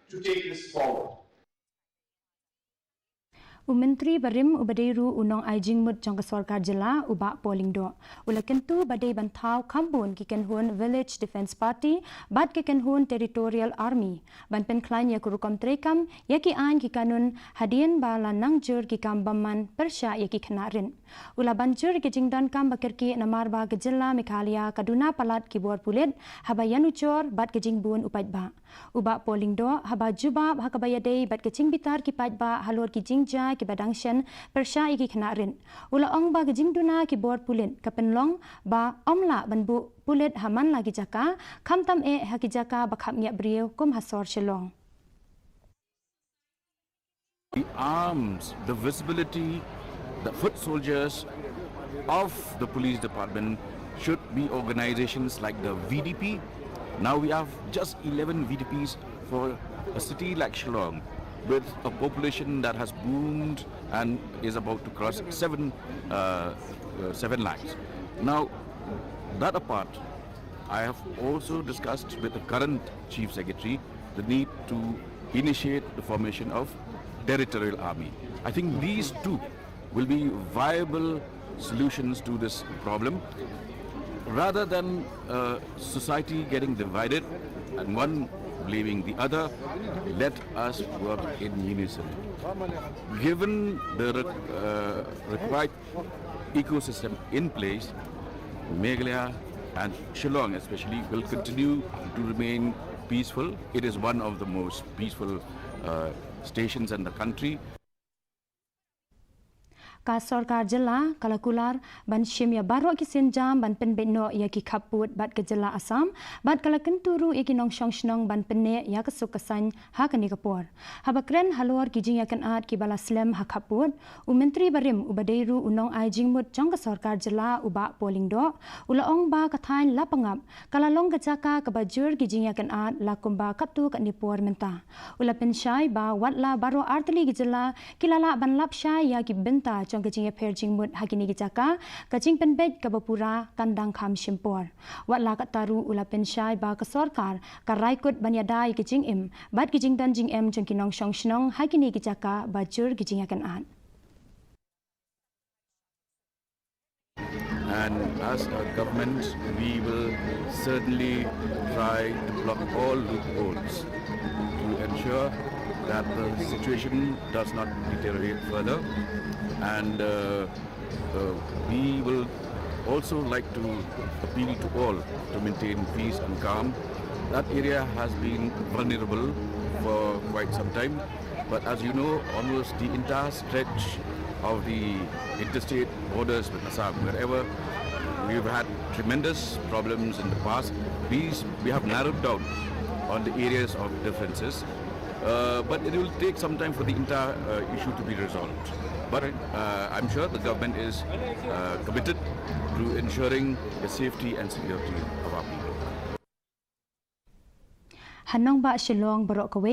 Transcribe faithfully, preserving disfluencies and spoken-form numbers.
to take this forward. U Myntri barim uba dei ruh u nongai jingmut jong ka sorkar jylla, u Bah Paul Lyngdoh, u la kyntu ba dei ban thaw kham bun ki kynhun Village Defence Party bad ki kynhun Territorial Army ban pynkhlaiñ ïa ka rukom treikam, ïa ki aiñ ki kanun, hadien ba la nang jur ki kam bymman pyrshah ïa ki khynnah rit. U la ban jur ïa ki jingdonkam ba kyrkieh namar ba ka jylla Meghalaya ka duna palat ki bor pulit haba ïanujor bad ka jingbun u paidbah. U Bah Paul Lyngdoh haba jubab ha kaba ïadei bad ka jingbitar ki paidbah halor ki jingjia kiba dang shen pyrshah ïa ki khynnah rit, u la ong ba ka jingduna ki bor pulit ka pynlong ba ym lah ban buh pulit ha man la ki jaka, khamtam eh ha ki jaka ba khapngiah briew kum ha sor Shillong. The arms, the visibility, the foot soldiers of the police department should be organizations like the V D P. Now we have just eleven V D Ps for a city like Shillong, with a population that has boomed and is about to cross seven, uh, uh, seven lakhs. Now, that apart, I have also discussed with the current Chief Secretary the need to initiate the formation of territorial army. I think these two will be viable solutions to this problem. Rather than uh, society getting divided and one blaming the other, let us work in unison. Given the re- uh, required ecosystem in place, Meghalaya and Shillong especially will continue to remain peaceful. It is one of the most peaceful uh, stations in the country. Ka sorkar jylla ka la kular ban shim ïa baroh ki sienjam ban pynbeit noh ïa ki khappud bad ka jylla Assam, bad ka la kyntu ruh ïa ki nongshong shnong ban pynneh ïa ka suk ka saiñ ha kane ka por. Haba kren halor ki jingïakynad kiba la slem ha khappud, u Myntri barim uba dei ruh u nongai jingmut jong ka sorkar jylla, u Bah Paul Lyngdoh, u la ong ba ka thaiñ Lapangap ka la long ka jaka kaba jur ki jingïakynad la kumba katto katne por mynta. U la pynshai ba watla baroh artylli ki jylla ki la lah ban lap shai ïa ki bynta jong ka jingïapher jingmut ha kine ki jaka, ka jingpynbeit kaba pura kan dang kham shim por. Watla katta ruh u la pynshai ba ka sorkar ka rai kut ban ïada ïa ki jingim bad ki jingdon jingem jong ki nongshong shnong ha kine ki jaka ba jur ki jingïakynad. And as a government, we will certainly try to block all loopholes to ensure that the situation does not deteriorate further. And uh, uh, we will also like to appeal to all to maintain peace and calm. That area has been vulnerable for quite some time. But as you know, almost the entire stretch of the interstate borders with Assam, wherever we've had tremendous problems in the past, these we have narrowed down on the areas of differences. Uh, but it will take some time for the entire uh, issue to be resolved. But uh, I'm sure the government is uh, committed to ensuring the safety and security of our people. Ha nongbah Shillong baroh kawei,